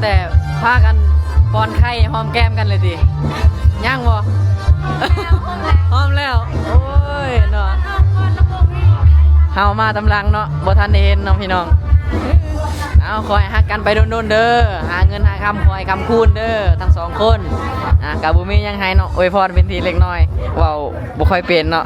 ແຕ່ພາກັນປ້ອນໄຂ່ຫອມແກ້ມກັນເລີຍຕິ? ຍັງບໍ່? ຫອມແລ້ວ ໂອ້ຍເນາະ. ເຮົາມາຕາມຫຼັງເນາະ ບໍ່ທັນໄດ້ເຫັນເນາະພີ່ນ້ອງ. ເອົາ ຂໍໃຫ້ຮັກກັນໄປດົນໆເດີ ຫາເງິນຫາຄຳ ຂໍໃຫ້ຄ້ຳຄູນເດີທັງສອງຄົນ. ອ່າ ກໍບໍ່ມີຫຍັງໃຫ້ເນາະ ອວຍພອນເປັນທີ່ເລັກນ້ອຍ ເວົ້າບໍ່ຄ່ອຍເປັນເນາະ.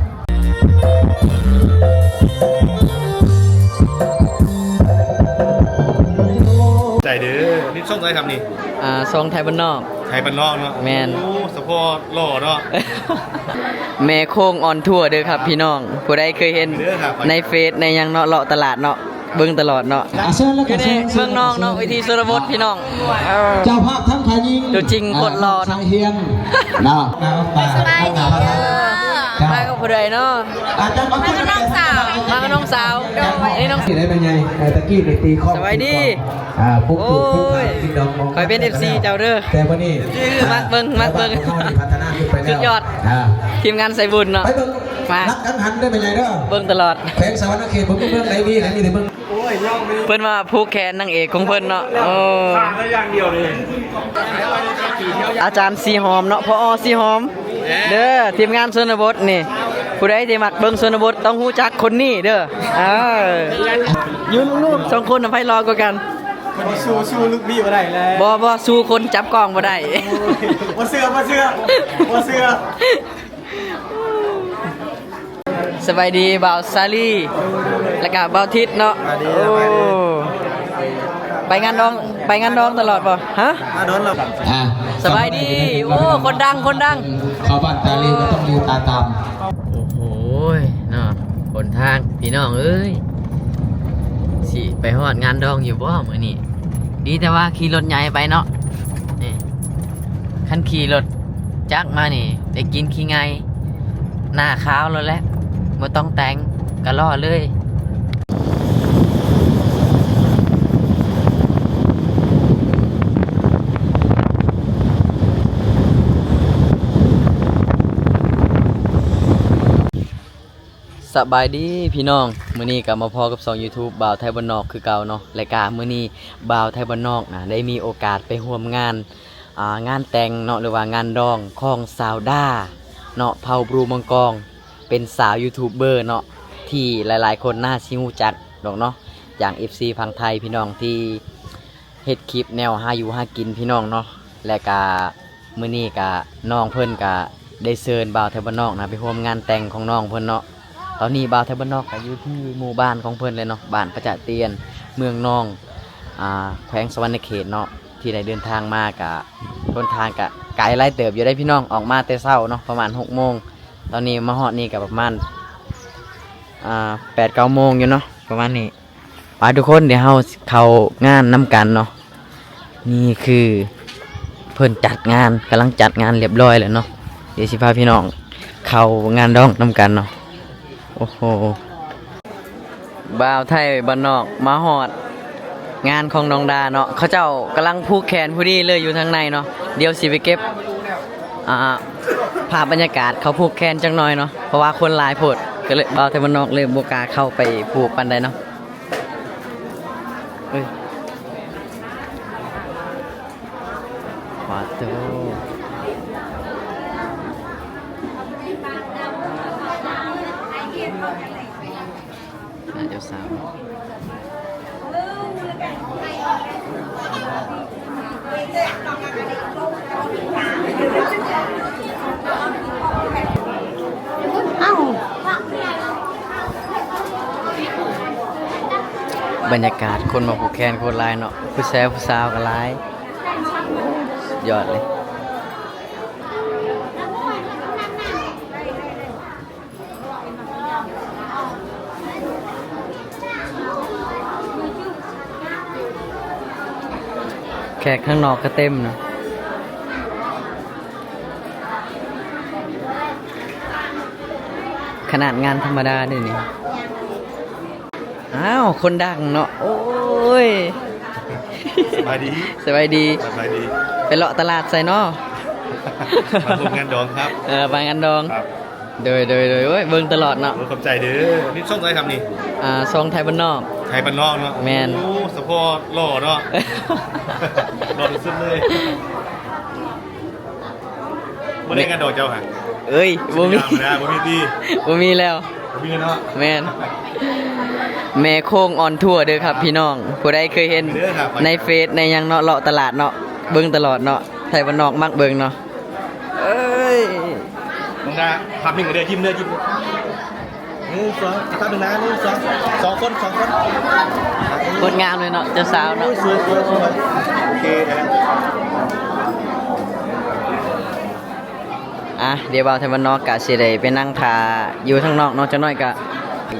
ໃຈເດີ ນີ້ຊ່ອງໃດຄັບນີ້? ອ່າ ຊ່ອງໄທບ້ານນອກ. ໄທບ້ານນອກເນາະ. ແມ່ນ. ໂອ້ ສະເພາະຫຼໍ່ເນາະ. ແມ່ໂຄ້ງອອນທົວເດີຄັບພີ່ນ້ອງ ຜູ້ໃດເຄີຍເຫັນໃນເຟສໃນຫຍັງເນາະ ເລາະຕະຫຼາດເນາະ ເບິ່ງຕະຫຼອດເນາະ. ອ່າ ເຊີນແລ້ວກໍເຊີນ ຢູ່ໃນເມືອງນອກເນາະ ວິຖີຊົນນະບົດພີ່ນ້ອງ. ເອີ ເຈົ້າພາບທັງຝ່າຍຍິງ ຕົວຈິງໂຄດຫຼໍ່ເນາະ ສາຍຮຽນເນາະ. ສະບາຍດີເດີ. ມາກັບຜູ້ໃດເນາະ? ມາກັບນ້ອງສາວ. ມາກັບນ້ອງສາວ. ໂດຍ ນີ້ນ້ອງ ຊິໄດ້ແມ່ໃຫຍ່ ເອີ ຕະກີ້ໄດ້ຕີຂອງ. ສະບາຍດີ. ອ່າ ປຸກ ໂອ້ຍ ຂ້ອຍເປັນເອັຟຊີເຈົ້າເດີ ແຕ່ມື້ນີ້ ຄືມັກເບິ່ງ ມັກເບິ່ງ ພັດທະນາຂຶ້ນໄປແລ້ວ ສຸດຍອດ. ອ່າ ທີມງານໃສ່ບຸນເນາະ ໄປເບິ່ງ ມາ ລັກກັງຫັນເດີແມ່ໃຫຍ່ເດີ ເບິ່ງຕະຫຼອດ. ແຂວງສະຫວັນນະເຂດບໍ່ມີເມືອງໃດມີ ໃຫ້ມີແຕ່ເບິ່ງ. ເພິ່ນວ່າຜູກແຂນນາງເອກຂອງເພິ່ນເນາະ. ໂອ້ ຂາດແຕ່ຢ່າງດຽວເລີຍ. ອາຈານສີຫອມເນາະ ຜອ ສີຫອມເດີ ທີມງານຊົນນະບົດນີ້. ຜູ້ໃດທີ່ມັກເບິ່ງຊົນນະບົດຕ້ອງຮູ້ຈັກຄົນນີ້ເດີ. ເອີ ຢູ່ລູກໆສອງຄົນນະ ໃຜຫຼໍ່ກວ່າກັນ? ມັນຊິສູ້ ສູ້ລູກບີບໍ່ໄດ້ແລ້ວ. ບໍ່ ບໍ່ ສູ້ຄົນຈັບກ້ອງບໍ່ໄດ້. ໂອ້ຍ ບໍ່ເຊື່ອ ບໍ່ເຊື່ອ ບໍ່ເຊື່ອ. ສະບາຍດີບ່າວຊາລີ ແລ້ວກະບ່າວທິດເນາະ. ສະບາຍດີ ໂອ້ ສະບາຍດີ. ໄປງານດອງ ໄປງານດອງຕະຫຼອດບໍ່? ຮະ? ມາດົນແລ້ວ. ອ່າ ສະບາຍດີ. ໂອ້ ຄົນດັງ ຄົນດັງ ເຂົ້າບ້ານຕາລີກໍຕ້ອງລີຕາຕາມ. ໂອ້ໂຫຍເນາະ ຫົນທາງພີ່ນ້ອງເອີຍ ຊິໄປຮອດງານດອງຢູ່ບໍ່ມື້ນີ້? ດີແຕ່ວ່າຂີ່ລົດໃຫຍ່ໄປເນາະ. ນີ້ ຄັນຂີ່ລົດຈັກມານີ້ ໄດ້ກິນຂີ້ໄງ ໜ້າຂາວໂລດແຫຼະ ບໍ່ຕ້ອງແຕ່ງ ກະຫຼໍ່ເລີຍ. ສະບາຍດີພີ່ນ້ອງ ມື້ນີ້ກໍມາພໍ້ກັບຊ່ອງຢູທູບບ່າວໄທບ້ານນອກຄືເກົ່າເນາະ ແລະກະມື້ນີ້ບ່າວໄທບ້ານນອກນະ ໄດ້ມີໂອກາດໄປຮ່ວມງານ ອ່າ ງານແຕ່ງເນາະ ຫຼືວ່າງານດອງຂອງສາວດາເນາະ ເຜົ່າບຣູມັງກອງ ເປັນສາວຢູທູບເບີເນາະ ທີ່ຫຼາຍໆຄົນໜ້າຊິຮູ້ຈັກດອກເນາະ ຢ່າງເອັຟຊີຝັ່ງໄທ ພີ່ນ້ອງທີ່ເຮັດຄລິບແນວຫາຢູ່ຫາກິນ ພີ່ນ້ອງເນາະ ແລະກະ ມື້ນີ້ກະນ້ອງເພິ່ນກະໄດ້ເຊີນບ່າວໄທບ້ານນອກນະ ໄປຮ່ວມງານແຕ່ງຂອງນ້ອງເພິ່ນເນາະ. ຕອນນີ້ບ່າວໄທບ້ານນອກກະຢູ່ທີ່ໝູ່ບ້ານຂອງເພິ່ນເລີຍເນາະ ບ້ານປະຈະຕຽນ ເມືອງນອງ ອ່າ ແຂວງສະຫວັນນະເຂດເນາະ ທີ່ໄດ້ເດີນທາງມາກະ ຫົນທາງກະໄກຫຼາຍເຕີບຢູ່ເດ້ພີ່ນ້ອງ ອອກມາແຕ່ເຊົ້າເນາະ ປະມານຫົກໂມງ ຕອນນີ້ມາຮອດນີ້ກະປະມານ ອ່າ ແປດເກົ້າໂມງຢູ່ເນາະ ປະມານນີ້. ໄປທຸກຄົນ ດຽວເຮົາເຂົ້າງານນຳກັນເນາະ. ນີ້ຄືເພິ່ນຈັດງານ ກຳລັງຈັດງານລຽບລ້ອຍແລ້ວເນາະ. ດຽວຊິພາພີ່ນ້ອງເຂົ້າງານດອງນຳກັນເນາະ. ໂອ້ໂຫ ບ່າວໄທບ້ານນອກມາຮອດງານຂອງນ້ອງດາເນາະ ເຂົາເຈົ້າກຳລັງຜູກແຂນພໍດີເລີຍ ຢູ່ທາງໃນເນາະ. ດຽວຊິໄປເກັບ ອ່າ ພາບບັນຍາກາດເຂົາຜູກແຂນຈັກໜ່ອຍເນາະ ເພາະວ່າຄົນຫຼາຍໂພດ ກໍເລີຍ ບ່າວໄທບ້ານນອກເລີຍບໍ່ກ້າເຂົ້າໄປຜູກປານໃດເນາະ. ເອີຍ ປາໂຕ ໜ້າເຈົ້າສາວ. ບັນຍາກາດຄົນມາຜູກແຂນໂຄດຫຼາຍເນາະ ຜູ້ແຊວຜູ້ສາວກໍຫຼາຍ ສຸດຍອດເລີຍ. ແຂກຂ້າງນອກກໍເຕັມເນາະ ຂະໜາດງານທຳມະດາເດ້ນີ້. ອ້າວ ຄົນດັງເນາະ ໂອ້ຍ ສະບາຍດີ ສະບາຍດີ ສະບາຍດີ. ໄປເລາະຕະຫຼາດໃສເນາະ? ມາຮ່ວມງານດອງຄັບ. ເອີ ມາງານດອງ ໂດຍ ໂດຍ ໂດຍ ໂອ້ຍ ເບິ່ງຕະຫຼອດເນາະ. ໂອ້ ຂອບໃຈເດີ. ນີ້ຊ່ອງໃດຄັບນີ້? ອ່າ ຊ່ອງໄທບ້ານນອກ. ໄທບ້ານນອກເນາະ. ແມ່ນ. ໂອ້ ສະເພາະຫຼໍ່ເນາະ. ຫຼໍ່ທີ່ສຸດເລີຍ. ບໍ່ໄດ້ງານດອກເຈົ້າຫະ? ເອີຍ ບໍ່ມີ ບໍ່ມີຕິ ບໍ່ມີແລ້ວ ບໍ່ມີເນາະ. ແມ່ນ. ແມ່ໂຄ້ງອອນທົວເດີຄັບພີ່ນ້ອງ. ຜູ້ໃດເຄີຍເຫັນໃນເຟສໃນຫຍັງເນາະ ເລາະຕະຫຼາດເນາະ ເບິ່ງຕະຫຼອດເນາະ. ໄທບ້ານນອກມັກເບິ່ງເນາະ. ເອີຍ ນ້ອງດາ ພາບໜຶ່ງເດີ ຍິ້ມເດີ ຍິ້ມ. ໜຶ່ງ ສອງ ພາບໜຶ່ງນະ ໜຶ່ງ ສອງ ສອງຄົນ ສອງຄົນ. ໂຄດງາມເລີຍເນາະ ເຈົ້າສາວເນາະ. ໂອ້ຍ ສວຍ ສວຍ ສວຍ. ໂອເຄ ໄດ້ແລ້ວ. ອ່ະ ດຽວບ່າວໄທບ້ານນອກກະຊິໄດ້ໄປນັ່ງຖ້າຢູ່ທາງນອກເນາະ. ຈັກໜ້ອຍກະ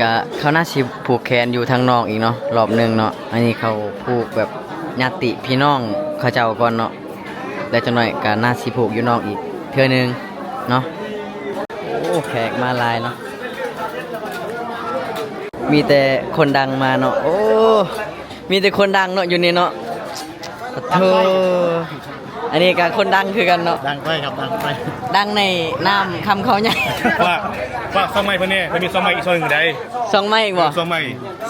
ກະເຂົາໜ້າຊິຜູກແຂນຢູ່ທາງນອກອີກເນາະ ລອບໜຶ່ງເນາະ. ອັນນີ້ເຂົາຜູກແບບຍາດຕິພີ່ນ້ອງເຂົາເຈົ້າກ່ອນເນາະ. ແລ້ວຈັກໜ້ອຍກະໜ້າຊິຜູກຢູ່ນອກອີກເທື່ອໜຶ່ງເນາະ. ໂອ້ ແຂກມາຫຼາຍເນາະ ມີແຕ່ຄົນດັງມາເນາະ. ໂອ້ ມີແຕ່ຄົນດັງເນາະຢູ່ນີ້ເນາະ. ໂທ້ ອັນນີ້ກະຄົນດັງຄືກັນເນາະ. ດັງໄປຄັບ ດັງໄປ. ດັງໃນນາມຄຳເຂົາໃຫຍ່. ຝາກ ຝາກຊ່ອງໃໝ່ເພິ່ນແດ່ ເພິ່ນມີຊ່ອງໃໝ່ອີກຊ່ອງໜຶ່ງໃດ໋. ຊ່ອງໃໝ່ອີກບໍ່? ຊ່ອງໃໝ່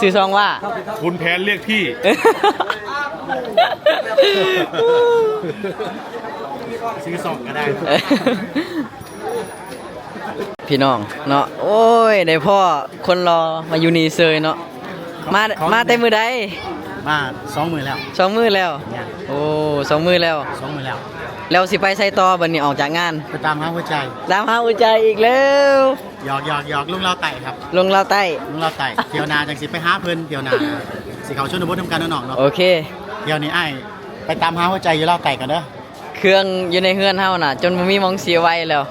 ຊື່ຊ່ອງວ່າ ຄຸນແຜນລຽກພີ່. ຊື່ຊ່ອງກະໄດ້. ພີ່ນ້ອງເນາະ ໂອ້ຍ ໄດ້ພໍ້ຄົນຫຼໍ່ມາຢູ່ນີ້ເຊີຍເນາະ. ມາ ມາແຕ່ມື້ໃດ? ມາສອງມື້ແລ້ວ. ສອງມື້ແລ້ວ. ໂອ້ ສອງມື້ແລ້ວ ສອງມື້ແລ້ວ. ແລ້ວຊິໄປໃສຕໍ່ບັດນີ້ ອອກຈາກງານ? ໄປຕາມຫາຫົວໃຈ. ຕາມຫາຫົວໃຈອີກແລ້ວ. ຫຍອກໆໆ ລົງລາວໃຕ້ຄັບ. ລົງລາວໃຕ້ ລົງລາວໃຕ້. ທ່ຽວໜ້າຈັ່ງຊິໄປຫາເພິ່ນ ທ່ຽວໜ້າຊິເຂົ້າຊົນນະບົດນຳກັນເນາະນ້ອງເນາະ. ໂອເຄ ທ່ຽວນີ້ອ້າຍໄປຕາມຫາຫົວໃຈຢູ່ລາວໃຕ້ກ່ອນເດີ. ເຄື່ອງຢູ່ໃນເຮືອນເຮົານະ ຈົນບໍ່ມີໝ່ອງເສຍໄວ້ແລ້ວ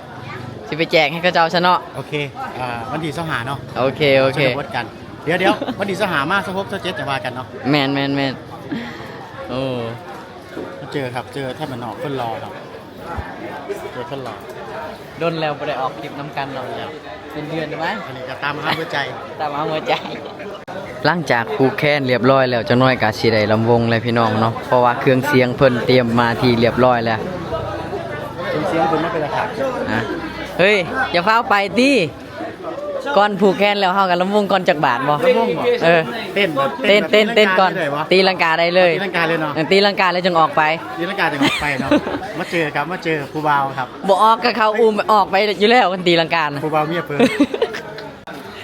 ຊິໄປແຈກໃຫ້ເຂົາເຈົ້າຊະເນາະ. ໂອເຄ ອ່າ ວັນທີຊາວຫ້າເນາະ. ໂອເຄ ໂອເຄ ຊົນນະບົດກັນ. ດຽວໆ ວັນທີຊາວຫ້າມາ ຊາວຫົກ ຊາວເຈັດຈັ່ງວ່າກັນເນາະ. ແມ່ນໆໆ. ໂອ້ ມາເຈີຄັບ ເຈີໄທບ້ານນອກຄົນຫຼໍ່ເນາະ. ເຈີຄົນຫຼໍ່ ດົນແລ້ວບໍ່ໄດ້ອອກຄລິບນຳກັນເນາະ. ເປັນເດືອນແລ້ວ. ອັນນີ້ກະຕາມຫາຫົວໃຈ ຕາມຫາຫົວໃຈ. ຫຼັງຈາກຜູກແຂນລຽບຮ້ອຍແລ້ວ ຈັກໜ້ອຍກະຊິໄດ້ລຳວົງແລ້ວພີ່ນ້ອງເນາະ ເພາະວ່າເຄື່ອງສຽງເພິ່ນຕຽມມາທີ່ລຽບຮ້ອຍແລ້ວ. ເຄື່ອງສຽງເພິ່ນມາເປັນລະຄັງ. ເຮີ້ຍ ຢ່າຟ້າວໄປຕິ. ກ່ອນຜູກແຂນແລ້ວເຮົາກະລຳວົງກ່ອນຈັກບາດບໍ່? ລຳວົງບໍ່? ເອີ ເຕັ້ນ ເຕັ້ນ ເຕັ້ນກ່ອນ. ຕີລັງກາໄດ້ເລີຍ. ຕີລັງກາເລີຍເນາະ. ເອີ ຕີລັງກາແລ້ວຈຶ່ງອອກໄປ. ຕີລັງກາຈຶ່ງອອກໄປເນາະ. ມາເຈີກັບ ມາເຈີຜູ້ບ່າວຄັບ. ບໍ່ອອກກະເຂົາອູ້ມອອກໄປຢູ່ແລ້ວ ຄັນຕີລັງການະ. ຜູ້ບ່າວເມຍເພິ່ນ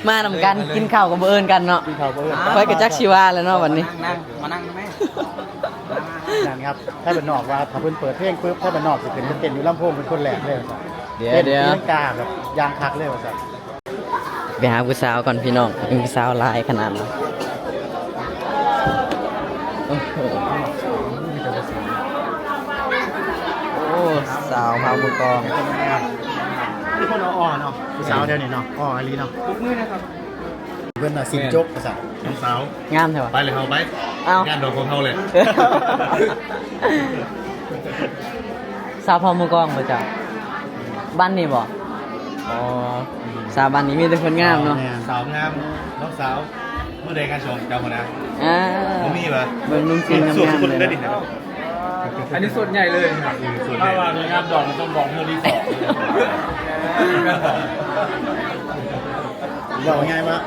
ມານຳກັນ ກິນເຂົ້າກະບໍ່ເອີ້ນກັນເນາະ. ກິນເຂົ້າບໍ່ເອີ້ນ. ຂ້ອຍກະຈັກຊິວ່າແລ້ວເນາະບັດນີ້. ນັ່ງ ມານັ່ງນຳແມ່. ນັ້ນຄັບ ໄທບ້ານນອກວ່າຖ້າເພິ່ນເປີດເພງປຶບ ໄທບ້ານນອກຊິຂຶ້ນໄປເຕັ້ນຢູ່ລຳໂພງເປັນຄົນແລກເລີຍວ່າຊັ້ນ. ດຽວ ເຕັ້ນ ດຽວ ຕີລັງກາແບບຢ່າງຄັກເລີຍວ່າຊັ້ນ. ໄປຫາຜູ້ສາວກ່ອນພີ່ນ້ອງ ຜູ້ສາວຫຼາຍຂະໜາດນັ້ນ. ໂອ້ໂຫ ໂອ້ ສາວພາວໝູ່ກອງ. ມີຄົນອ່ອນໆເນາະ ຜູ້ສາວດຽວນີ້ເນາະ ອ່ອນອີ່ຫຼີເນາະ. ເພິ່ນວ່າຊິນຈົກວ່າຊັ້ນ. ນ້ອງສາວ ງາມແທ້ຫວາ. ໄປເລີຍເຮົາໄປ. ເອົ້າ ງານດອກຂອງເຮົາແຫຼະ. ສາວເຜົ່າໝູ່ກອງບໍ່ເຈົ້າ? ບ້ານນີ້ບໍ່? ອໍ ສາວບ້ານນີ້ມີແຕ່ຄົນງາມເນາະ. ແມ່ນ ສາວງາມ ນ້ອງສາວ. ມື້ໃດງານສອງເຈົ້າຫັ້ນນະ? ອ່າ ບໍ່ມີຫວາ? ເບິ່ງນຸ່ງສິ້ນງາມໆເລີຍ. ອັນນີ້ສ່ວນໃຫຍ່ເລີຍ. ສ່ວນໃຫຍ່ ຖ້າວ່າງານດອກມັນຕ້ອງບອກເທື່ອທີສອງ. ເວົ້າງ່າຍວ່າ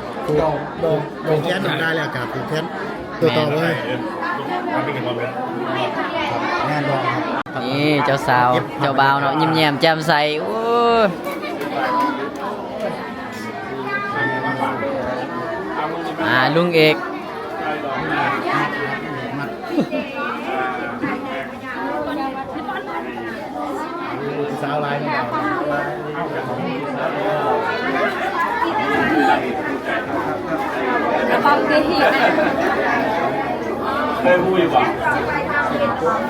ດອກ ດອກ ດອກແຂນໄດ້ແລ້ວກະຜູກແຂນຕໍ່ໄປ. ງານດອກ ນີ້ເຈົ້າສາວ ເຈົ້າບ່າວເນາະ ຍິ້ມແຍ້ມແຈ່ມໃສ. ໂອ້ຍ ອ່າ ລຸງເອກ. ສາວຫຼາຍ. ເຄີຍຮູ້ຢູ່ບໍ່?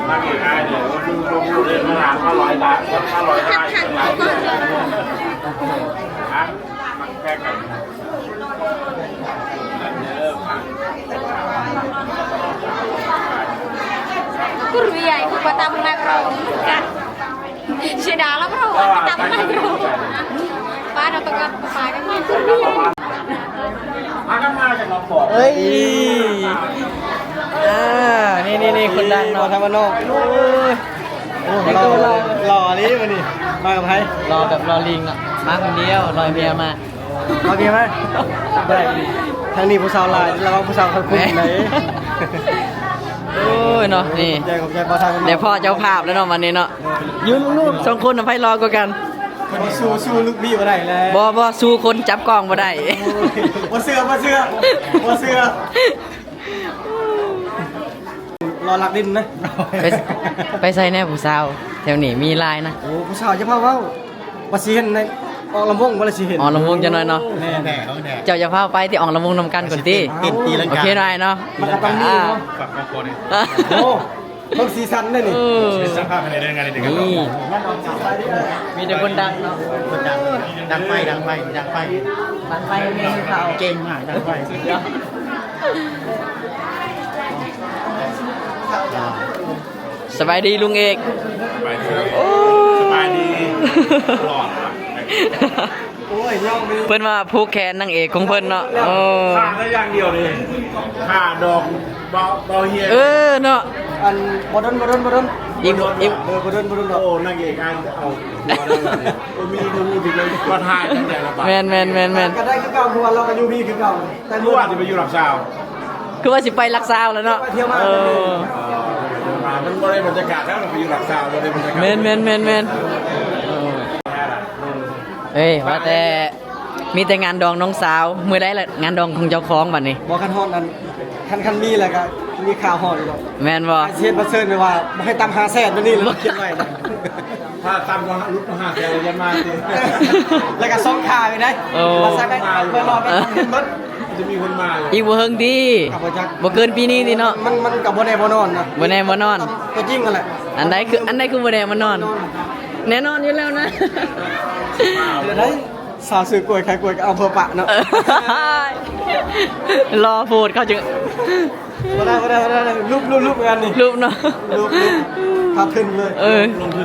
ນາງເອກອ້າຍເດີ ຮູ້ ຮູ້ເລີຍ ມາຖາມຫ້າຮ້ອຍບາດ ຫ້າຮ້ອຍບາດ. ຮະ? Kurwiai ku kota mengakro. Sedala bro, kota mengakro. Pada tukang kepala. ເອີຍ ອ່າ ນີ້ໆໆ ຄົນດັງເນາະ ທາງບ້ານນອກ. ໂອ້ຍ ໂອ້ ຫຼໍ່ ຫຼໍ່ອີ່ຫຼີມື້ນີ້ ມາກັບໃຜ? ຫຼໍ່ແບບຫຼໍ່ລິງເນາະ ມາຄົນດຽວ ລອຍເມຍມາ. ເອົາເບຍມາ ໄດ້. ທາງນີ້ຜູ້ສາວຫຼາຍ ລະວັງຜູ້ສາວຄັນຄຸນໄດ໋. ໂອ້ຍເນາະ ນີ້ ຂອບໃຈ ຂອບໃຈ ພໍທາງ ໄດ້ພໍ້ເຈົ້າພາບແລ້ວເນາະ ວັນນີ້ເນາະ. ຢູ່ລູກໆ ສອງຄົນນະ ໃຜຫຼໍ່ກວ່າກັນ? ບໍ່ສູ້ ສູ້ລູກບີບໍ່ໄດ້ແລ້ວ. ບໍ່ ບໍ່ ສູ້ຄົນຈັບກ້ອງບໍ່ໄດ້. ບໍ່ເຊື່ອ ບໍ່ເຊື່ອ ບໍ່ເຊື່ອ. ລໍລັກດິນນະ. ໄປ ໄປໃສແດ່ຜູ້ສາວ ແຖວນີ້ມີຫຼາຍນະ. ໂອ້ ຜູ້ສາວຢ່າພາເວົ້າ ວ່າຊິເຫັນໃນ ອອກລຳວົງ ວ່າຊິເຫັນ ອອກລຳວົງຈັກໜ້ອຍເນາະ. ແມ່ນ ເຈົ້າຢ່າພາໄປທີ່ອອກລຳວົງນຳກັນກ່ອນຕິ. ເຕັ້ນຕີລັງກາ ໂອເຄໜ້ອຍເນາະ. ມັນກໍຕ້ອງມີເນາະ. ອ່າ ໂອ້ ເບິ່ງສີສັນເດ້ນີ້. ເອີ ມີແຕ່ຄົນດັງເນາະ. ດັງໄຟ ດັງໄຟ ດັງໄຟ ດັງໄຟ ເກັ່ງມາກ ດັງໄຟ. ສະບາຍດີລຸງເອກ. ສະບາຍດີ. ໂອ້ ສະບາຍດີ. ໂອ້ຍ ເພິ່ນວ່າຜູກແຂນນາງເອກຂອງເພິ່ນເນາະ. ໂອ້ ຂາດແຕ່ຢ່າງດຽວນີ້ ຂາດດອກ ເບົາ ເບົາຮຽນ. ເອີເນາະ. ອັນ ບໍ່ດົນ ບໍ່ດົນ ບໍ່ດົນ ອີກ ບໍ່ດົນ ອີກ ເອີ ບໍ່ດົນ ບໍ່ດົນດອກ. ໂອ້ ນາງເອກ ອັນ ເອົາ ບໍ່ມີ ບໍ່ມີ ບໍ່ມີ ບໍ່ຖ່າຍຕັ້ງແຕ່ລະບາດ. ແມ່ນໆໆໆ. ກໍໄດ້ຄືເກົ່າ ເພາະວ່າລາວກໍຢູ່ພີ້ຄືເກົ່າ ແຕ່ເມື່ອວານຊິໄປຢູ່ຫຼັກຊາວ. ຄືວ່າຊິໄປຫຼັກຊາວແລ້ວເນາະ. ໄປທ່ຽວມາ ເອີ ມັນບໍ່ໄດ້ບັນຍາກາດແລ້ວ ໄປຢູ່ຫຼັກຊາວບໍ່ໄດ້ບັນຍາກາດ. ແມ່ນໆໆໆ. ເອີ ເອີຍ ວ່າແຕ່ມີແຕ່ງານດອງນ້ອງສາວ. ມື້ໃດລະງານດອງຂອງເຈົ້າຂອງບັດນີ້? ບໍ່ ຄັນຮອດນັ້ນ ຄັນ ຄັນມີແລ້ວກໍມີຂ່າວຮອດຢູ່ດອກ. ແມ່ນບໍ່? ເຮັດບັດເຊີນແບບວ່າບໍ່ໃຫ້ຕ່ຳຫ້າແສນ ແບບນີ້ລະ ເຂົາເຮັດໄວ້ນະ. ຖ້າຕ່ຳກວ່າຫຼຸດຫ້າແສນຈະມາຕິ. ແລ້ວກໍສອງຂ້າງນີ້ໄດ໋. ໂອ້ ວ່າຊັ້ນໄດ໋ ເພື່ອລໍໄປທຳເງິນເບິດ ຈະມີຄົນມາຢູ່. ອີກບໍ່ເຫິງຕິ ກໍບໍ່ຈັກ ບໍ່ເກີນປີນີ້ຕິເນາະ. ມັນ ມັນກໍບໍ່ແນ່ບໍ່ນອນນະ ບໍ່ແນ່ບໍ່ນອນ. ຕົວຈິງຫັ້ນແຫຼະ. ອັນໃດຄື ອັນໃດຄືບໍ່ແນ່ບໍ່ນອນ? ແນ່ນອນຢູ່ແລ້ວນະ. ເອີ ໄດ້ ສາວຊື້ກ້ວຍຂາຍກ້ວຍກໍເອົາເພື່ອປະເນາະ. ຫຼໍ່ໂພດ ເຂົາຈຶ່ງ ບໍ່ໄດ້ ບໍ່ໄດ້ ບໍ່ໄດ້ ຫຼຸບ ຫຼຸບ ຫຼຸບ ງານນີ້ ຫຼຸບເນາະ ຫຼຸບ ຫຼຸບ ຂາດທຶນເລີຍ. ເອີ ລົງທຶນ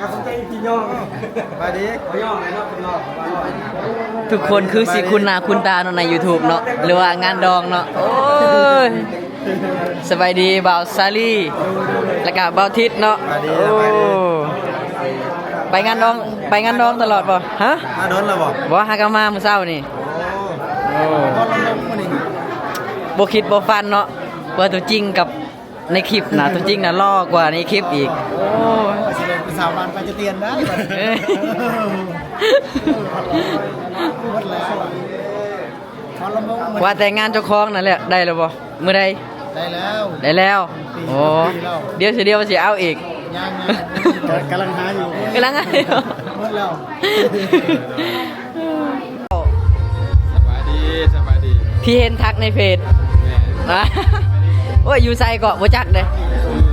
ຂອບໃຈພີ່ນ້ອງ. ສະບາຍດີ. ບໍ່ຍອມເລີຍເນາະ ເປັນຫຼໍ່. ທຸກຄົນຄືຊິຄຸ້ນໜ້າຄຸ້ນຕາເນາະ ໃນຢູທູບເນາະ ຫຼືວ່າງານດອງເນາະ. ໂອ້ຍ ສະບາຍດີບ່າວສາລີ ແລ້ວກະບ່າວທິດເນາະ. ໂອ້ ໄປງານດອງ ໄປງານດອງຕະຫຼອດບໍ່? ຮະ? ມາດົນແລ້ວບໍ່? ບໍ່ ຫາກະມາມື້ເຊົ້ານີ້. ໂອ້ ບໍ່ຄິດບໍ່ຝັນເນາະ ວ່າຕົວຈິງກັບໃນຄລິບນະ ຕົວຈິງນະຫຼໍ່ກວ່າໃນຄລິບອີກ. ໂອ້ຍ ຊິໄດ້ເປັນສາວບ້ານປາຈະຕຽນໄດ້. ເອີ ວ່າແຕ່ງານເຈົ້າຂອງນັ້ນແຫຼະ ໄດ້ແລ້ວບໍ່? ມື້ໃດ? ໄດ້ແລ້ວ ໄດ້ແລ້ວ. ໂອ້ ດຽວຊິ ດຽວຊິເອົາອີກ. ຍັງໆ ກຳລັງຫາຢູ່ ກຳລັງຫາຢູ່. ໝົດແລ້ວ. ສະບາຍດີ ສະບາຍດີ. ທີ່ເຫັນທັກໃນເຟສ. ແມ່ນ. ໂອ້ຍ ຢູ່ໃສເກາະ? ບໍ່ຈັກເດ້. ຢູ່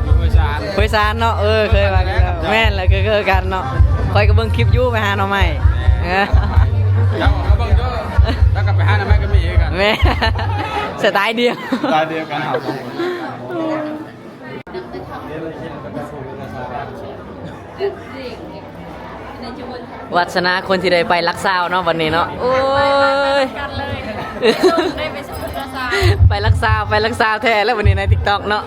ຢູ່ຫ້ວຍຊານ ຫ້ວຍຊານເນາະ. ເອີ ເຄີຍວ່າກັນແລ້ວ. ແມ່ນແຫຼະ ຄື ຄືກັນເນາະ. ຂ້ອຍກໍເບິ່ງຄລິບຢູ່ ໄປຫາໜໍ່ໄມ້. ແມ່ນ. ເຈົ້າກໍເບິ່ງຢູ່ ແລ້ວກໍໄປຫາໜໍ່ໄມ້ກໍມີຄືກັນ. ແມ່ນ. ສະໄຕລ໌ດຽວ ສະໄຕລ໌ດຽວກັນ. ວັດສະນາຄົນທີ່ໄດ້ໄປຫຼັກຊາວເນາະ ບັດນີ້ເນາະ. ໂອ້ຍ ໄປຫຼັກຊາວ ໄປຫຼັກຊາວແທ້ແລ້ວບັດນີ້ໃນຕິກຕັອກເນາະ.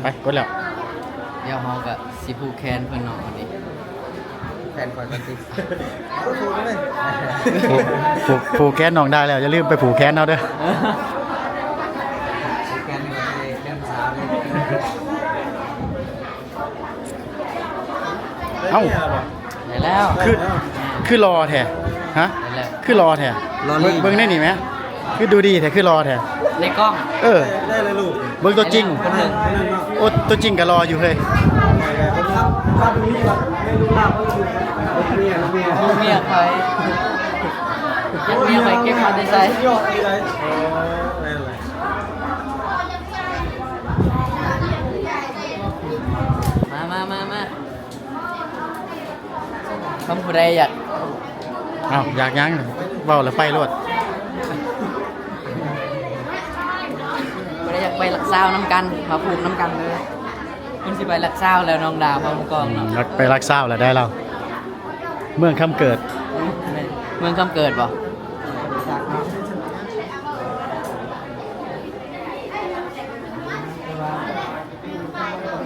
ໄປ ກົດແລ້ວ. ດຽວເຮົາກໍຊິຜູກແຂນເພິ່ນເນາະ ບັດນີ້. ແຂນຂ້ອຍກໍຕິດ. ຜູກ ຜູກ ຜູກແຂນນ້ອງໄດ້ແລ້ວ ຢ່າລືມໄປຜູກແຂນເຮົາເດີ. ຜູກແຂນກໍໄດ້ເລື່ອງສາວເລີຍ. ເອົ້າ ໄດ້ແລ້ວ. ຄື ຄືຫຼໍ່ແທ້? ຮະ? ໄດ້ແລ້ວ. ຄືຫຼໍ່ແທ້? ເບິ່ງ ເບິ່ງໃນນີ້ແມ. ຄືດູດີແທ້ ຄືຫຼໍ່ແທ້ ໃນກ້ອງ. ເອີ ໄດ້ແລ້ວລູກ. ເບິ່ງຕົວຈິງ. ໂອ້ ຕົວຈິງກໍຫຼໍ່ຢູ່ເຮີ້ຍ. ລູກເມຍຂ້ອຍ ເມຍຂ້ອຍເກັບມາແຕ່ໃສ? ມາ ມາ ມາ ມາ. ຄັນຜູ້ໃດຢາກ ເອົ້າ ຢາກຫຍັງ ເວົ້າແລ້ວໄປໂລດ. ຜູ້ໃດຢາກໄປຫຼັກຊາວນຳກັນ ມາຜູກນຳກັນເດີ. ເພິ່ນຊິໄປຫຼັກຊາວແລ້ວ ນ້ອງດາວ ພາໝູ່ກອງເນາະ. ອືມ ຢາກໄປຫຼັກຊາວແລ້ວໄດ້ລາວ. ເມືອງຄຳເກີດ. ແມ່ນ ເມືອງຄຳເກີດບໍ່?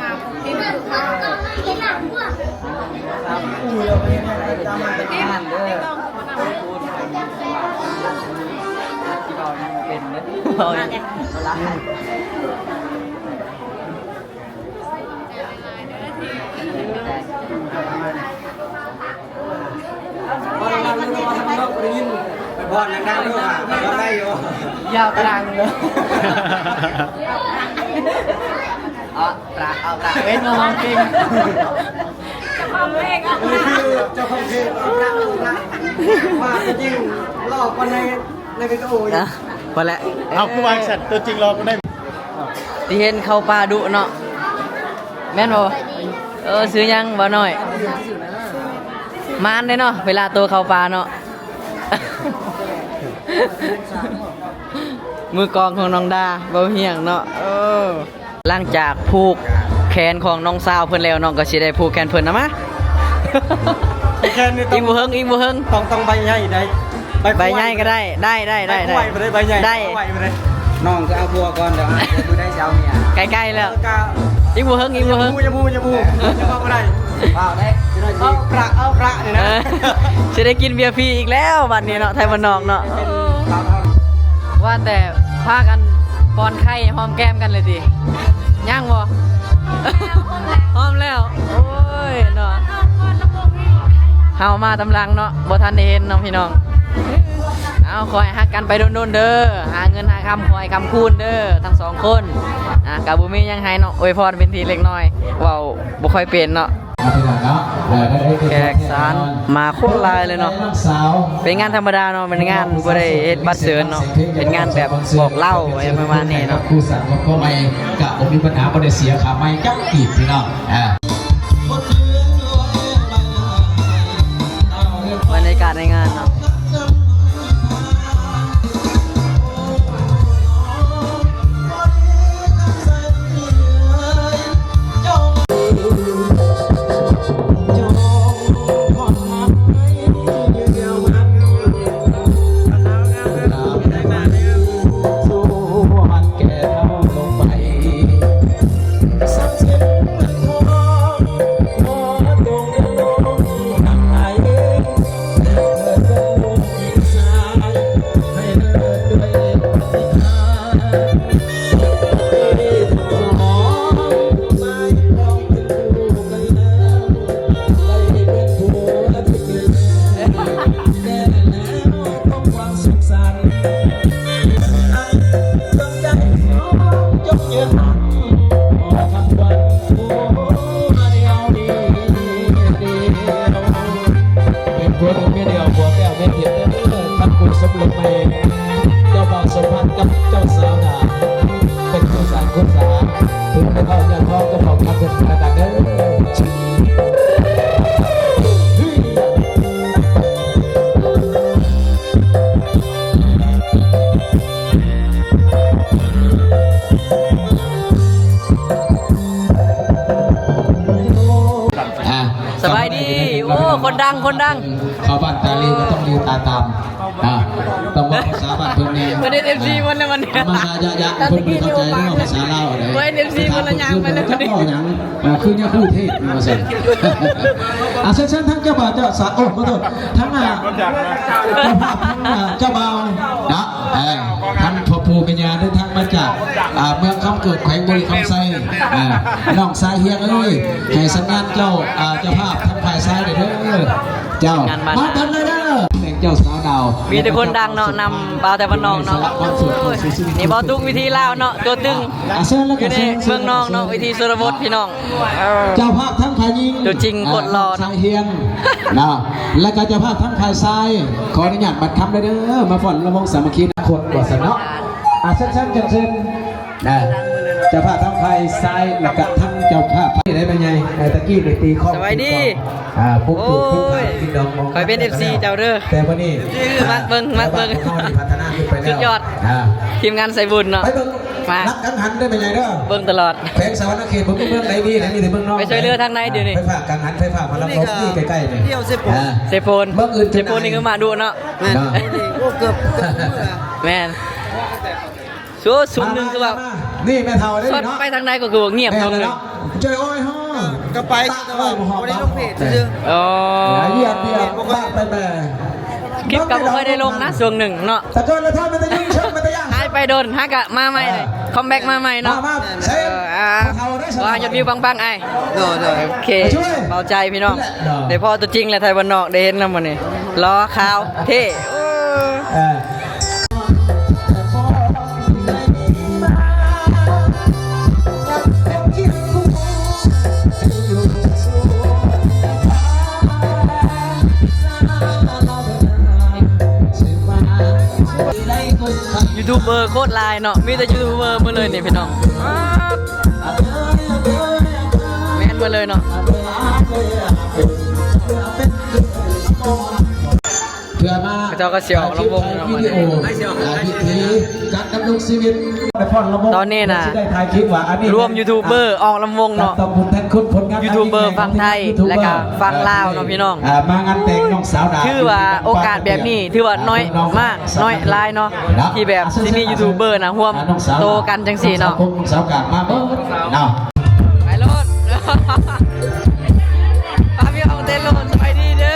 ມາພົບເຫັນຄືເຂົາ. ໂດຍ ບໍ່ໄດ້ຍິນ ບໍ່ດັງໆ ໄດ້ຢູ່ ຍາວກະດັງເລີຍ ເອົາປາກ ເອົາປາກ ເວັນມາຮ້ອງເພງ ເຈົ້າຂອງເພງ ເຈົ້າຂອງເພງ ເອົາປາກ ເອົາປາກ ວ່າຕົວຈິງຫຼໍ່ກວ່າໃນ ໃນວິດີໂອອີກ ນະ ພໍແລ້ວ ເອົາ ຄືວ່າຊັ້ນ ຕົວຈິງຫຼໍ່ກວ່າໃນ ທີ່ເຫັນເຂົ້າປ່າດຸເນາະ ແມ່ນບໍ່? ເອີ ຊື່ຫຍັງ ບ່າວນ້ອຍ? ມານເດ້ເນາະ ເວລາໂຕເຂົ້າປ່າເນາະ ມືກອງຂອງນ້ອງດາ ເບົາຮຽງເນາະ ເອີ ຫຼັງຈາກຜູກແຂນຂອງນ້ອງສາວເພິ່ນແລ້ວ ນ້ອງກໍຊິໄດ້ຜູກແຂນເພິ່ນນຳມາ ແຂນນີ້ຕ້ອງ ອີກບໍ່ເຫິງ ອີກບໍ່ເຫິງ ຕ້ອງ ຕ້ອງໃບໃຫຍ່ໃດ ໃບ ໃບໃຫຍ່ກໍໄດ້ ໄດ້ ໄດ້ ໄດ້ ໃບກ້ວຍ ໄດ້ ບໍ່ໄດ້ ໃບໃຫຍ່ ໄດ້ ໄດ້ ບໍ່ໄດ້ ນ້ອງກໍເອົາຜົວກ່ອນ ດຽວ ດຽວມື້ໃດຊິເອົາເມຍ ໃກ້ໆແລ້ວ ກໍ ອີກບໍ່ເຫິງ ອີກບໍ່ເຫິງ ຢ່າຮູ້ ຢ່າຮູ້ ຢ່າຮູ້ ເອີ ຍັງເວົ້າບໍ່ໄດ້ ເວົ້າໄດ້ ເອົາພະ ເອົາພະນີ້ນະ ເອີ ຊິໄດ້ກິນເບຍຟຣີອີກແລ້ວບັດນີ້ເນາະ ໄທບ້ານນອກເນາະ ວ່າແຕ່ພາກັນປ້ອນໄຂ່ຫອມແກ້ມກັນເລີຍຕິ ຍັງບໍ່? ຫອມແລ້ວ ໂອ້ຍເນາະ ເຮົາມາຕາມຫຼັງເນາະ ບໍ່ທັນໄດ້ເຫັນເນາະພີ່ນ້ອງ ເອົາ ຂໍໃຫ້ຮັກກັນໄປດົນໆເດີ ຫາເງິນຫາຄຳ ຂໍໃຫ້ຄ້ຳຄູນເດີ ທັງສອງຄົນ ອ່າ ກໍບໍ່ມີຫຍັງໃຫ້ເນາະ ອວຍພອນເປັນທີເລັກນ້ອຍ ເວົ້າບໍ່ຄ່ອຍເປັນເນາະ ແຂກສານມາໂຄດຫຼາຍເລີຍເນາະ ເປັນງານທຳມະດາເນາະ ເປັນງານບໍ່ໄດ້ເຮັດບັດເຊີນເນາະ ເປັນງານແບບບອກເລົ່າຫຍັງປະມານນີ້ເນາະ ຄູ່ສັງກັບພໍ່ໃໝ່ກະບໍ່ມີບັນຫາ ບໍ່ໄດ້ເສຍຄ່າໃໝ່ຈັກກີບພີ່ນ້ອງ ອ່າ ບັນຍາກາດໃນງານເນາະ ເປັນຜົວເປັນເມຍດຽວ ຜົວແກ້ວເມຍທິບເດີ ທັງຄູ່ສົມລົດໃໝ່ ເຈົ້າບ່າວສົມພັນກັບເຈົ້າສາວດາ ເປັນຄູ່ສັງຄູ່ສາ ຖືເປັນເຜົ່າຍາທອງກັບເຜົ່າຍາເພິ່ນລະກັນເດີ. ອ່າ ສະບາຍດີ ໂອ້ ຄົນດັງ ຄົນດັງ ເຂົ້າບ້ານຕາຫຼີກໍຕ້ອງຫຼີຕາຕາມ ອ່າ ຕ້ອງເວົ້າພາສາບ້ານເພິ່ນແດ່ ບໍ່ໄດ້ເອັຟຊີໝົດແລ້ວມັນ ມາຍະໆ ເພິ່ນບໍ່ເຂົ້າໃຈເລື່ອງພາສາລາວເດ້ ບໍ່ໄດ້ເອັຟຊີໝົດແລ້ວ ຍັງໄປແລ້ວ ຈັກເວົ້າຫຍັງ ອ່າ ຄືຍາຄູເທດວ່າຊັ້ນ ອ່າ ເຊີນໆ ທາງເຈົ້າບ່າວເຈົ້າສາວ ໂອ້ ຂໍໂທດ ທາງ ອ່າ ເຈົ້າພາບ ທາງ ອ່າ ເຈົ້າບ່າວເນາະ ເອີ ທັງພໍ່ປູ່ແມ່ຍ່າເດີນທາງມາຈາກ ອ່າ ເມືອງຄຳເກີດ ແຂວງບໍລິຄຳໄຊ ອ່າ ນ້ອງຊາຍຮຽງເອີຍ ໃຫ້ສັນຍານເຈົ້າ ອ່າ ເຈົ້າພາບທາງຝ່າຍຊາຍເດີ ເຈົ້າ ມາທາງໃດເດີ ແມ່ນເຈົ້າສາວດາວ ມີແຕ່ຄົນດັງເນາະ ນຳບ່າວໄທບ້ານນອກເນາະ ນີ້ບ່າວຕຸກ ວິຖີລາວເນາະ ຕົວຕຶງ ອ່າ ເຊີນແລ້ວ ຢູ່ໃນເມືອງນອກເນາະ ວິຖີຊົນນະບົດ ພີ່ນ້ອງ ເຈົ້າພາບທັງຝ່າຍຍິງ ຕົວຈິງໂຄດຫຼໍ່ ສາຍຮຽງເນາະ ແລ້ວກໍເຈົ້າພາບທັງຝ່າຍຊາຍ ຂໍອະນຸຍາດບັດຄຳເດີ ມາຟ້ອນລຳວົງສາມັກຄີອະນາຄົດວ່າຊັ້ນເນາະ ອ່າ ເຊີນໆ ເຊີນໆ ນະ ເຈົ້າພາບທັງຝ່າຍຊາຍ ແລ້ວກະທັງເຈົ້າພາບ ໄດ້ແມ່ໃຫຍ່ ເອີ ຕະກີ້ໄດ້ຕີຄອງ ສະບາຍດີ ອ່າ ປຸກຕູກ ໂອ້ຍ ປຸກຂາ ກິນດອກມອງ ຂ້ອຍເປັນເອັຟຊີເຈົ້າເດີ ແຕ່ມື້ນີ້ ມັກເບິ່ງ ມັກເບິ່ງ ບ້ານເຮົານີ້ພັດທະນາຂຶ້ນໄປແລ້ວ ສຸດຍອດ ອ່າ ທີມງານໄຊບຸນເນາະ ໄປເບິ່ງ ມາ ລັກກັງຫັນເດີແມ່ໃຫຍ່ເດີ ເບິ່ງຕະຫຼອດ ແຂວງສະຫວັນນະເຂດ ບໍ່ມີເມືອງໃດດີ ແຖວນີ້ແຕ່ເມືອງນອກ ໄປຊ່ວຍເຫຼືອທາງໃນ ອ່າ ດຽວນີ້ ໄຟຟ້າກັງຫັນ ໄຟຟ້າພະລັງງານ ນີ້ໃກ້ໆ ນີ້ ດຽວເຊໂປນ ອ່າ ເຊໂປນ ເມືອງອື່ນ ເຊໂປນນີ້ຄືມາດຸເນາະ ແມ່ນ ໂອ້ ເກືອບ ເກືອບທຸກມື້ ແມ່ນ ໂອ້ ສູນໜຶ່ງຄືວ່າ ນີ້ແມ່ເຖົ້າເດ້ເນາະ ໄປທາງໃດກໍຄືວ່າງຽບ ແມ່ນແລ້ວເນາະ ເຈົ້າໂອ້ຍ ເຮົາກໍໄປ ແຕ່ວ່າບໍ່ໄດ້ລົງເພຈຊື່ໆ ອໍ ຢຽບ ຢຽບ ບາດໄປແຕ່ ຄລິບກໍບໍ່ຄ່ອຍໄດ້ລົງນະ ຊ່ວງໜຶ່ງເນາະ ຕະເກີນລະທອດ ມັນຕະຍືນເຊີງ ມັນຕະຍ່າງ ຫາຍໄປ ໄດ້ດົນ ຫາກະມາໃໝ່ເລີຍ ຄອມແບັກມາໃໝ່ເນາະ ມາ ມາ ເອີ ອ່າ ຂໍໃຫ້ຍອດວິວປັງໆ ອ້າຍ ໂດຍ ໂດຍ ໂອເຄ ເບົາໃຈພີ່ນ້ອງ ໄດ້ພໍຕົວຈິງແລ້ວ ໄທບ້ານນອກ ໄດ້ເຫັນນຳມື້ນີ້ ຫຼໍ່ຂາວເທ່ ເອີ ຢູທູບເບີໂຄດຫຼາຍເນາະ ມີແຕ່ຢູທູບເບີໝົດເລີຍນີ້ພີ່ນ້ອງ ແມ່ນໝົດເລີຍເນາະ ເພື່ອມາ ເຂົາເຈົ້າກໍຊິອອກລຳວົງເນາະ ມື້ນີ້ ວິດີໂອ ອ່າ ວິຖີການດຳລົງຊີວິດ ຕອນນີ້ນະ ລວມຢູທູບເບີອອກລຳວົງເນາະ ຢູທູບເບີຝັ່ງໄທ ແລະກະຝັ່ງລາວເນາະພີ່ນ້ອງ ອ່າ ມາງານແຕ່ງນ້ອງສາວດາ ຖືວ່າໂອກາດແບບນີ້ ຖືວ່ານ້ອຍມາກ ນ້ອຍຫຼາຍເນາະ ທີ່ແບບຊິມີຢູທູບເບີນະ ຮ່ວມໂຕກັນຈັ່ງຊີ້ເນາະ ນ້ອງສາວກາງມາເບິ່ງເນາະ ໄປໂລດ ພາພີ່ອອກເຕັ້ນໂລດ ສະບາຍດີເດີ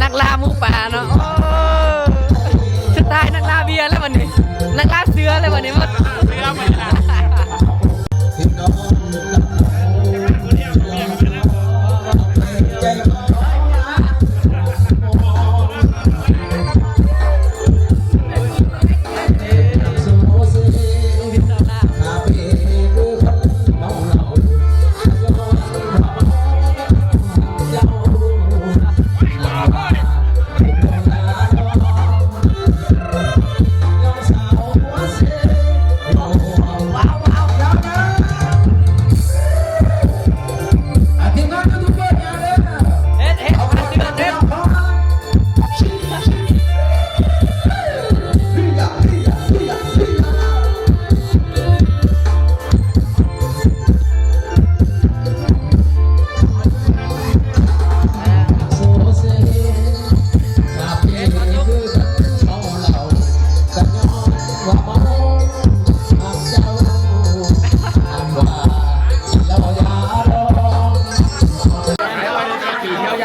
ນັກລ່າໝູປ່າເນາະ ໂອ້ ສຸດທ້າຍນັກລ່າເບຍແລ້ວບັດນີ້ ນັກລ່າເສືອແລ້ວບັດນີ້ ໝົດ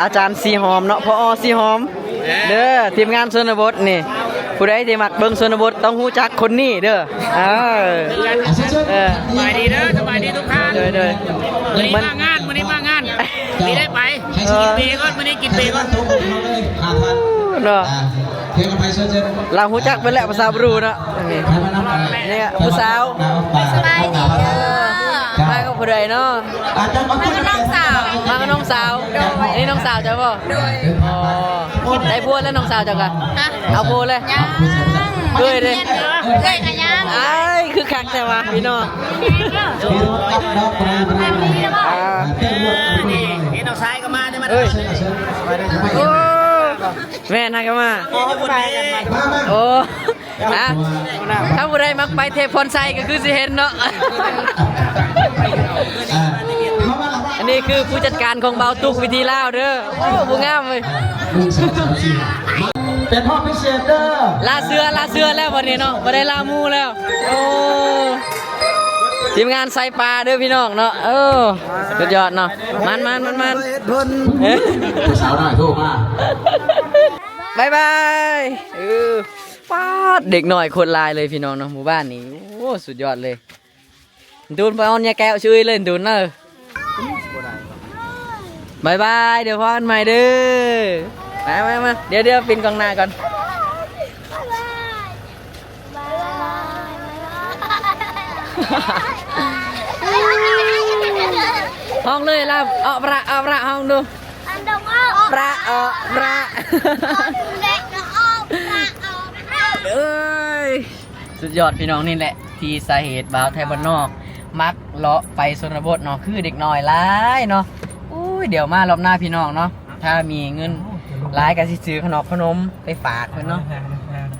ອາຈານສີຫອມເນາະ ຜອ ສີຫອມ ເດີ ທີມງານຊົນນະບົດນີ້ ຜູ້ໃດທີ່ມັກເບິ່ງຊົນນະບົດຕ້ອງຮູ້ຈັກຄົນນີ້ເດີ ເອີ ເອີ ສະບາຍດີເດີ ສະບາຍດີທຸກທ່ານ ໂດຍ ໂດຍ ມື້ນີ້ມາງານ ມື້ນີ້ມາງານ ມີໄດ້ໄປ ເອີ ກິນເບກ່ອນ ມື້ນີ້ກິນເບກ່ອນ ເນາະ ລາວຮູ້ຈັກເບິດແຫຼະ ພາສາບຣູເນາະ ນີ້ ນີ້ຜູ້ສາວ ສະບາຍດີເດີ ມາກັບຜູ້ໃດເນາະ? ມາກັບນ້ອງສາວ ມາກັບນ້ອງສາວ ໂດຍ ອັນນີ້ນ້ອງສາວເຈົ້າບໍ່? ໂດຍ ອໍ ໄດ້ຜົວແລ້ວນ້ອງສາວເຈົ້າກະ? ຮະ ເອົາຜົວແລ້ວ? ຍັງ ເອື້ອຍເດ້? ເອື້ອຍກະຍັງ ອ້າຍ ຄືຄັກແທ້ວະ ພີ່ນ້ອງ ອ່າ ເຫັນນ້ອງຊາຍກໍມາເດ້ ມາເດີ ໂອ້ ແມ່ນ ຫາກະມາ ໂອ້ ອ່ະ ຖ້າຜູ້ໃດມັກໄປເທບພອນໄຊກໍຄືຊິເຫັນເນາະ ອັນນີ້ຄືຜູ້ຈັດການຂອງບ່າວຕຸກ ວິຖີລາວເດີ ໂອ້ ຜູ້ງາມເວີຍ ເປັນຮອບພິເສດເດີ ລ່າເສືອ ລ່າເສືອແລ້ວບັດນີ້ເນາະ ບໍ່ໄດ້ລ່າໝູ່ແລ້ວ ໂອ້ ທີມງານໄຊປາເດີພີ່ນ້ອງເນາະ ເອີ ສຸດຍອດເນາະ ມານໆ ເອີ ຜູ້ສາວນ້ອຍໂທມາ ບາຍບາຍ ເອີ ປາດ ເດັກນ້ອຍໂຄດຫຼາຍເລີຍພີ່ນ້ອງເນາະ ໝູ່ບ້ານນີ້ ໂອ້ ສຸດຍອດເລີຍ ດູນ ໄປເອົາຍາແກ້ວຊື່ເລີຍ ດູນເດີ ບາຍບາຍ ດຽວພໍ້ກັນໃໝ່ເດີ ມາ ມາ ມາ ດຽວ ດຽວ ປິ່ນກ້ອງໜ້າກ່ອນ ຮ້ອງເລີຍລະ ເອາະປະ ເອາະປະ ຮ້ອງດູ. ປະ ເອາະປະ ເອີຍ ສຸດຍອດພີ່ນ້ອງ. ນີ້ແຫຼະທີ່ສາເຫດບ່າວໄທບ້ານນອກມັກເລາະໄປຊົນນະບົດເນາະ ຄືເດັກນ້ອຍຫຼາຍເນາະ. ໂອ້ຍ ດຽວມາລອບໜ້າພີ່ນ້ອງເນາະ ຖ້າມີເງິນຫຼາຍກະຊິຊື້ຂະໜອກຂະໜົມໄປຝາກເພິ່ນເນາະ.